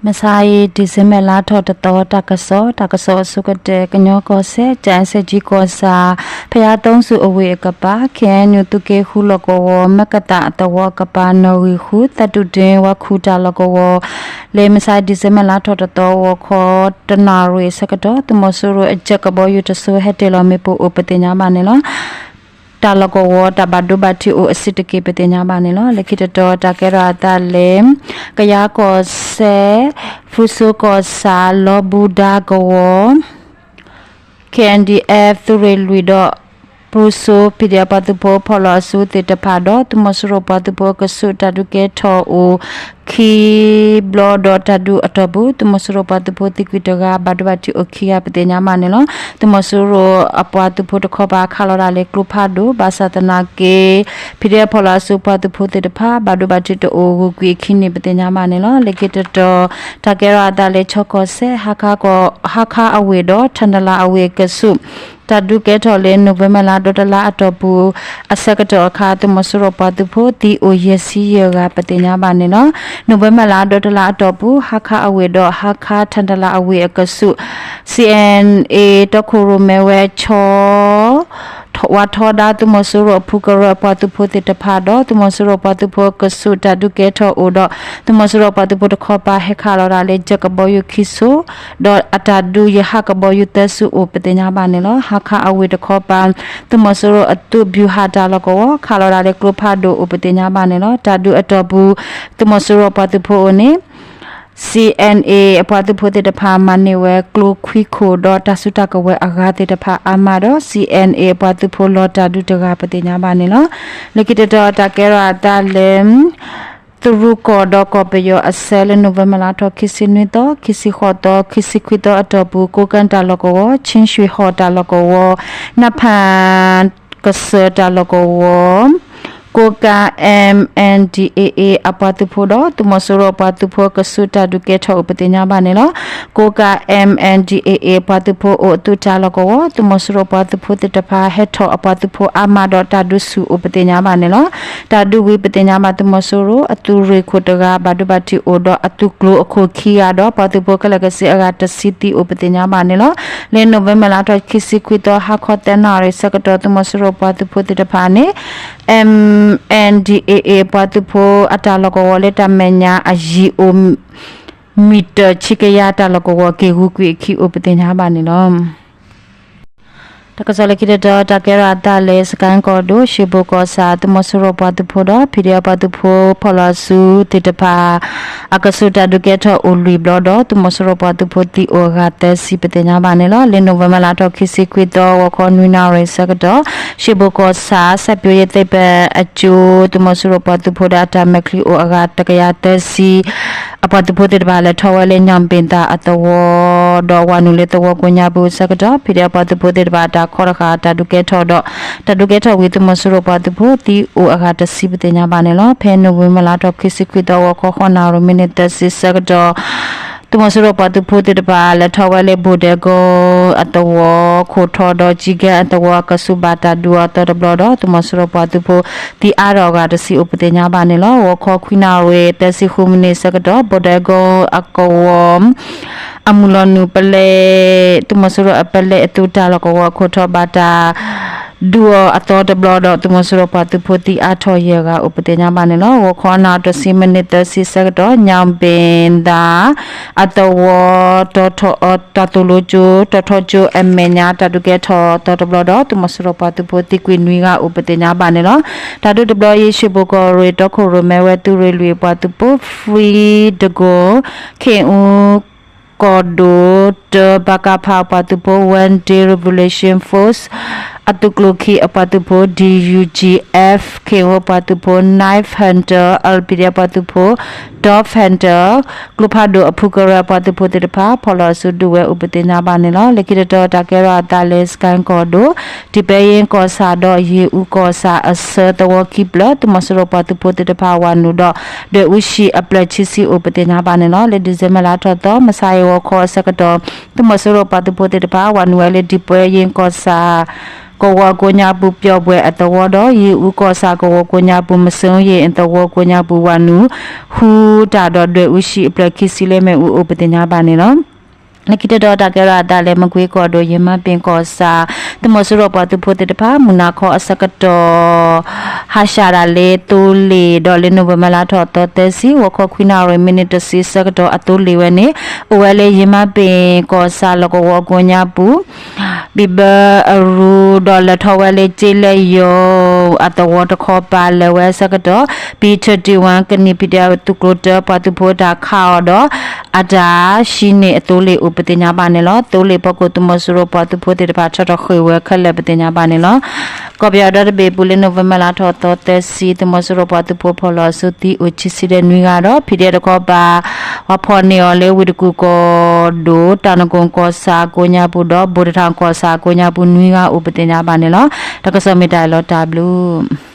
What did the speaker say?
မဆါအံၤ December လါထီၣ်တသီ တၢ်ကစီၣ်, တၢ်ကစီၣ်အဆိကတၢၢ် ကညီကီၢ်စဲၣ် ကၠဲးစဲးကၠံကီၢ်ဆၣ် ဖယါသိဆူၣ်အဝ့ၢ်အကပၤ ခ့ၣ်အဲၣ်ယူၣ် သုးက့ဃုလီၢ်ကဝီၤ မကသၣ်အသဝီအကပၤ နီၣ်ဂံၢ်ဃု သၢတုၤဒ့ဝါခူၣ်တၢ်လီၢ်ကဝီၤ လၢမဆါ December လါထီၣ်တသီ ဂီၤခီ တနၣ်ရံၣ်အဆၢကတီၢ် သုးမီၤစိရိၤအကၢၣ်ကဘီယူၤတစိၤ ဟဲတ့ၢ်လီၤမ့ၣ်ပိၢ်အိၣ်ပသ့ၣ်ညါဘၣ်န့ၣ်လီၤ. တၢ်လီၢ်ကဝီၤ တၢ်ဘၣ်ဒိဘၣ်ထံးအိၣ်အဆံးတက့ၢ် ပသ့ၣ်ညါဘၣ်န့ၣ်လီၤ. လၢခံတတီၤ တၢ်ကဲထီၣ်အသးလၢ ကယၤကီၢ်စဲၣ် ဖရူစိကီၢ်ဆၣ် လီၤဘူဒါကဝီၤ ခ့ၣ်အဲၣ်ယူၣ် သုးရ့ၣ်လွံၢ်ဒီး ဖရူစိ PDF ပှၤသုးဖိ ဖီၣ်လီၤအစုသ့ၣ်တဖၣ်ဒီး သုးမီၤစိရိၤပှၤသုးဖိအကဆူး တၢ်ဒုးကဲထီၣ်အိၣ် ခံဘျီဒီး တၢ်ဒုးအတီၢ်ပူၤ သုးမီၤစိရိၤပှၤသုးဖိသံကွံာ်တဂၤ ဘၣ်ဒိဘၣ်ထံးအိၣ်ခံဂၤ ပသ့ၣ်ညါဘၣ်န့ၣ်လီၤ. သုးမီၤစိရိၤအပှၤသုးဖိတခီပၤ ခးလီၤဒၣ်လၢကျိဖးဒိၣ် ဘၣ်ဆၣ်သနာ်က့ PDF ဖီၣ်လီၤအစုပှၤသုးဖိသ့ၣ်တဖၣ် ဘၣ်ဒိဘၣ်ထံးတအိၣ် ဂုၤကွံာ်အခံန့ၣ် ပသ့ၣ်ညါဘၣ်န့ၣ်လီၤ. လၢခံတတီၤ တၢ်ကဲထီၣ်အသးလၢ ခၠီကီၢ်စဲၣ် ဟါခါအဝ့ၢ်ဒီး ထၣ်နလၤအဝ့ၢ်အကဆူး တၢ်ဒုးကဲထီၣ်လၢ နိၣ်ဝ့ဘၢၣ်လါဒီတလါအတီၢ်ပူၤ အဆၢကတီၢ်အခါ သုးမီၤစိရိၤပှၤသုးဖိသံအိၣ်ယဲၢ်ဆံယဲၢ်ဂၤ ပသ့ၣ်ညါဘၣ်န့ၣ်လီၤ. နိၣ်ဝ့ဘၢၣ်လါဒီတလါအတီၢ်ပူၤ ဟါခါအဝ့ၢ်ဒီး ဟါခါထၣ်နလၤအဝ့ၢ်အကဆူး CNA တီခိၣ်ရိၣ်မဲဝဲ ခၠီ ဝါထီဒါ သုးမီၤစိရိၤအဖုကရၢအပှၤသုးဖိသ့ၣ်တဖၣ်ဒီး သုးမီၤစိရိၤပှၤသုးဖိအကဆူး တၢ်ဒုးကဲထီၣ်အိၣ်ဒီး သုးမီၤစိရိၤပှၤသုးဖိတခီပၤ ဟဲခးလီၤဒၣ်လၢ ကၢၣ်ကဘီယူၤခံစိၤ ဒီးအတၢ်ဒုးယဟးကဘီယူၤသၢစိၤအိၣ် ပသ့ၣ်ညါဘၣ်န့ၣ်လီၤ. ဟါခါအဝ့ၢ်တခီပၤ သုးမီၤစိရိၤအသုးဘျူၤဟးတၢ်လီၢ်ကဝီၤ ခးလီၤဒၣ်လၢကျိဖးဒိၣ်အိၣ် ပသ့ၣ်ညါဘၣ်န့ၣ်လီၤ. တၢ်ဒုးအတီၢ်ပူၤ သုးမီၤစိရိၤပှၤသုးဖိအိၣ်န့ၣ် CNA အပှၤသုးဖိသ့ၣ်တဖၣ် မၤန့ၢ်ဝဲကျိခွံခိၣ်ဒီး တၢ်စုတၢ်ကဝဲၤအဂၤသ့ၣ်တဖၣ်အါမးဒီး CNA အပှၤသုးဖိလီၤတၢ်ဒုးတဂၤ ပသ့ၣ်ညါဘၣ်န့ၣ်လီၤ. လၢခံတတီၤ တၢ်ကဲထီၣ်အသးလၢ သရူးကီၢ်ဒီးကီၢ်ပယီၤအဆၢလၢ နိၣ်ဝ့ဘၢၣ်လါထီၣ်ခံဆံနွံသီ, ခံဆံဃိးသီ, ခံဆံခွံသီအတီၢ်ပူၤ ကိးကၣ်တၢ်လီၢ်ကဝီၤ, ခ့ၣ်ၡွ့ၣ်ဟီၣ်တၢ်လီၢ်ကဝီၤ, နဖၣ်ကစၢၢ်တၢ်လီၢ်ကဝီၤ, ကိးကၣ် MNDAA အပှၤသုးဖိဒီး သုးမီၤစိရိၤပှၤသုးဖိကဆူး တၢ်ဒုးကဲထီၣ်အိၣ် ပသ့ၣ်ညါဘၣ်န့ၣ်လီၤ. ကိးကၣ် MNDAA ပှၤသုးဖိအိၣ်အသုးတၢ်လီၢ်ကဝီၤ သုးမီၤစိရိၤပှၤသုးဖိသ့ၣ်တဖၣ် ဟဲထီၣ်အပှၤသုးဖိအါမးဒီး တၢ်ဒုးဆူၣ်အိၣ် ပသ့ၣ်ညါဘၣ်န့ၣ်လီၤ. တၢ်ဒုးဝံၤ ပသ့ၣ်ညါဘၣ် သုးမီၤစိရိၤအသုးရ့ၣ်ခိၣ်တဂၤ ဘၣ်ဒိဘၣ်ထံးအိၣ်ဒီး အသုးကျိၤအခိၣ်ခံဂၤဒီး ပှၤသုးဖိခဲလၢာ်ခဲဆ့အဂၤတဆံသံအိၣ် ပသ့ၣ်ညါဘၣ်န့ၣ်လီၤ. လၢနိၣ်ဝ့ဘၢၣ်လါထီၣ်ခံဆံခွံသီ ဟါခီသၢနၣ်ရံၣ်ဆၢကတီၢ် သုးမီၤစိရိၤပှၤသုးဖိသ့ၣ်တဖၣ်န့ၣ် MNDAA ပှၤသုးဖိအတၢ်လီၢ်ကဝီၤလၢတၢ်မဲာ်ညါအယံၤအိၣ် မံၣ်တၢၢ်ဆံကယၤတၢ်လီၢ်ကဝီၤ က့ၤဂုၤကွံာ်အခံအိၣ် ပသ့ၣ်ညါဘၣ်န့ၣ်လီၤ. တၢ်ကစီၣ်လၢခံတတီၤ တၢ်ကဲထီၣ်အသးလၢ စကဲၣ်ကီၢ်ဒိၣ် ရှ့ဘိၣ်ကီၢ်ဆၣ် သုးမီၤစိရိၤပှၤသုးဖိဒီး PDF ပှၤသုးဖိဖီၣ်လီၤအစုသ့ၣ်တဖၣ် အကဆူးတၢ်ဒုးကဲထီၣ်အိၣ်လွံၢ်ဘျီဒီး သုးမီၤစိရိၤပှၤသုးဖိသံအိၣ်အဂၤသၢဆံ ပသ့ၣ်ညါဘၣ်န့ၣ်လီၤ. လၢနိၣ်ဝ့ဘၢၣ်လါထီၣ်ခံဆံခွံသီ ဂီၤခီနွံနၣ်ရံၣ်ဆၢကတီၢ် ရှ့ဘိၣ်ကီၢ်ဆၣ် စဲးပၠိယ့သ့ၣ်ပၢၣ်အကၠိ သုးမီၤစိရိၤပှၤသုးဖိဒီးအတၢ်မဲာ်ချံအိၣ်အဂၤတကယၤသၢဆံ အပှၤသုးဖိသ့ၣ်တဖၣ် လဲၤထီၣ်ဝဲလၢ ညောင်ပင်သာ အသဝီ ဒီးဝၤနုာ်လၢသဝီကိးညါပူၤအဆၢကတီၢ် PDF ပှၤသုးဖိသ့ၣ်တဖၣ် တၢ်ခီတဃာ် တၢ်ဒုးကဲထီၣ်ဒီး တၢ်ဒုးကဲထီၣ်ဝံၤ သုးမီၤစိရိၤပှၤသုးဖိသံအိၣ်အဂၤတဆံ ပသ့ၣ်ညါဘၣ်န့ၣ်လီၤ. ဖဲနိၣ်ဝ့ဘၢၣ်လါထီၣ်ခံဆံခွံသီ ဂီၤခီဃိးနၣ်ရံၣ် မံးနံးသၢဆံဆၢကတီၢ် သုးမီၤစိရိၤပှၤသုးဖိသ့ၣ်တဖၣ် လဲၤထီၣ်ဝဲလၢ ဘိၣ်ဒဲကိအသဝီ ခိၣ်ထီဒီး ကၠံကဲအသဝီ အကဆူးဘၣ်တၢ်ဒုးအီၤသီတဘျီဒီး သုးမီၤစိရိၤပှၤသုးဖိ သံအါထီၣ်အဂၤတဆံအိၣ် ပသ့ၣ်ညါဘၣ်န့ၣ်လီၤ. ဂီၤခီခွံနၣ်ရံၣ် သၢဆံဃုမံးနံးဆၢကတီၢ် ဘိၣ်ဒဲကိအကဝီၤ အမုၢ်လီၤနုာ်ပလဲ သုးမီၤစိရိၤအပလဲအသုးတၢ်လီၢ်ကဝီၤခိၣ်ထီဘၣ်တၢ် ဒုးအီၤအသီတဘျီဒီး သုးမီၤစိရိၤပှၤသုးဖိသံအါထီၣ်ယဲၢ်ဂၤအိၣ် ပသ့ၣ်ညါဘၣ်န့ၣ်လီၤ. ဂီၤခီနၣ်ရံၣ်တဆံမံးနံးသၢဆံဆၢကတီၢ် ညောင်ပင်သာ အသဝီ တီၤထီၣ် တၢ်သိၣ်လိကၠိ တီၤထီကၠိအမဲာ်ညါ တၢ်ဒုးကဲထီၣ်သီတဘျီဒီး သုးမီၤစိရိၤပှၤသုးဖိသံကွံာ်နွံဂၤအိၣ် ပသ့ၣ်ညါဘၣ်န့ၣ်လီၤ. တၢ်ဒုးတဘျီအံၤ ရှ့ဘိၣ်ကီၢ်ရ့ၣ် တီခိၣ်ရိၣ်မဲဝဲသုးရ့ၣ်လွံၢ်အပှၤသုးဖိ Free the Goal ခ့ၣ်အူ ကီၢ်ဒိၣ် တၢ ပကဖ အပှၤသုးဖိ One Day Revolution Force အသုးကျိၤခံအပှၤသုးဖိ DUGF ခ့ၣ်အူအပှၤသုးဖိ Knife Hunter LPD အပှၤသုးဖိ Dove Hunter ကျိဖးဒိၣ်အဖုကရၢအပှၤသုးဖိသ့ၣ်တဖၣ် ဖီၣ်လီၤအစုဒုးဝဲအိၣ် ပသ့ၣ်ညါဘၣ်န့ၣ်လီၤ. လၢခံတတီၤ တၢ်ကဲထီၣ်အသးလၢ စကဲၣ်ကီၢ်ဒိၣ် ဒံးပဲယ့ကီၢ်ဆၣ်ဒီးယ့ၣ်အူကီၢ်ဆၣ်အဆၢသဝီခံဖျၢၣ် သုးမီၤစိရိၤပှၤသုးဖိသ့ၣ်တဖၣ် ဝၤနုာ်ဒီး ဒွဲၣ်အူဆံးအဖျၢၣ်ခံဆံအိၣ် ပသ့ၣ်ညါဘၣ်န့ၣ်လီၤ. လၢ December လါထီၣ်သီ မုၢ်ဆါအံၤဂီၤခီအဆၢကတီၢ် သုးမီၤစိရိၤပှၤသုးဖိသ့ၣ်တဖၣ် ဝၤနုာ်ဝဲလၢဒံးပဲယ့ကီၢ်ဆၣ် ကဝီၤကိးညါပူၤ ပျီၣ်ဘှဲၣ်အသဝီဒီး ယ့ၣ်အူကီၢ်ဆၣ်ကဝီၤကိးညါပူၤ မစူယ့ၣ်အသဝီကိးညါပူၤ ဝၤနုာ် ဟူ အူတၢ်ဒီးဒွဲၣ်အူဆံးအဖျၢၣ်ခံဆံလၢမ့ၣ်အူအိၣ်ပသ့ၣ်ညါဘၣ်န့ၣ်လီၤ. လၢခံတတီၤတၢ်ကဲထီၣ်အသးလၢ မကွ့ကီၢ်ဒိၣ် ယမါပ့ၢ်ကီၢ်ဆၣ် သုးမီၤစိရိၤပှၤသုးဖိသ့ၣ်တဖၣ် မုၢ်နၤခီအဆၢကတီၢ် ဟးဆှဲးဒၣ်လၢသိလ့ၣ်ဒီးလၢ November လါထီၣ်သီသၢဆံ ဂီၤခီခွံနၣ်ရံၣ် မံးနံးတဆံဆၢကတီၢ်အသိလ့ၣ်ဝဲန့ၣ် အိၣ်ဝဲလၢယမါပ့ၢ်ကီၢ်ဆၣ်လီၢ်ကဝီၤကိးညါပူၤ ဘံၣ်ဘၢအရူဒီးလဲၤထီၣ်ဝဲလၢကၠ့လဲယိၤအသဝီတခီပၤ လဲၤဝဲအဆၢကတီၢ် ဘံၣ်ထၢၣ်တံၣ်ဝၣ် ကနံၣ် PDF သုးကျိၤတၢ ပှၤသုးဖိတၢ်ခးအီၤဒီး အတၢ်ဟံးန့ၢ်အသိလ့ၣ်အိၣ်ပသ့ၣ်ညါဘၣ်န့ၣ်လီၤ. သိလ့ၣ်ဖီခိၣ် သုးမီၤစိရိၤပှၤသုးဖိသ့ၣ်တဖၣ် ထီၣ်ထီၣ်ဃ့ၢ်ဝဲခဲလၢာ်ပသ့ၣ်ညါဘၣ်န့ၣ်လီၤ. ကီၢ်ပယီၤဒီတဘ့ၣ်အပူၤလၢ November လါထီၣ်သီသၢဆံ သုးမီၤစိရိၤပှၤသုးဖိဖီၣ်လီၤအစုသံအိၣ်ခံဆံဒီးနွံဂၤဒီး PDF တခီပၤ ပှၤဖီၣ်န့ၢ်အီၤလၢဝ့ၢ်တကူၣ်ကီၢ်ဒိၣ် တၢ်နကိၣ်ကီၢ်ဆၣ်ကိးညါပူၤဒီး ဘိၣ်တထၣ်ကီၢ်ဆၣ်ကိးညါပူၤနွံဂၤအိၣ်ပသ့ၣ်ညါဘၣ်န့ၣ်လီၤ. တၢ်ကစီၣ်မ့ၢ်တၢ်အံၤလီၤ တၢ်ဘျုး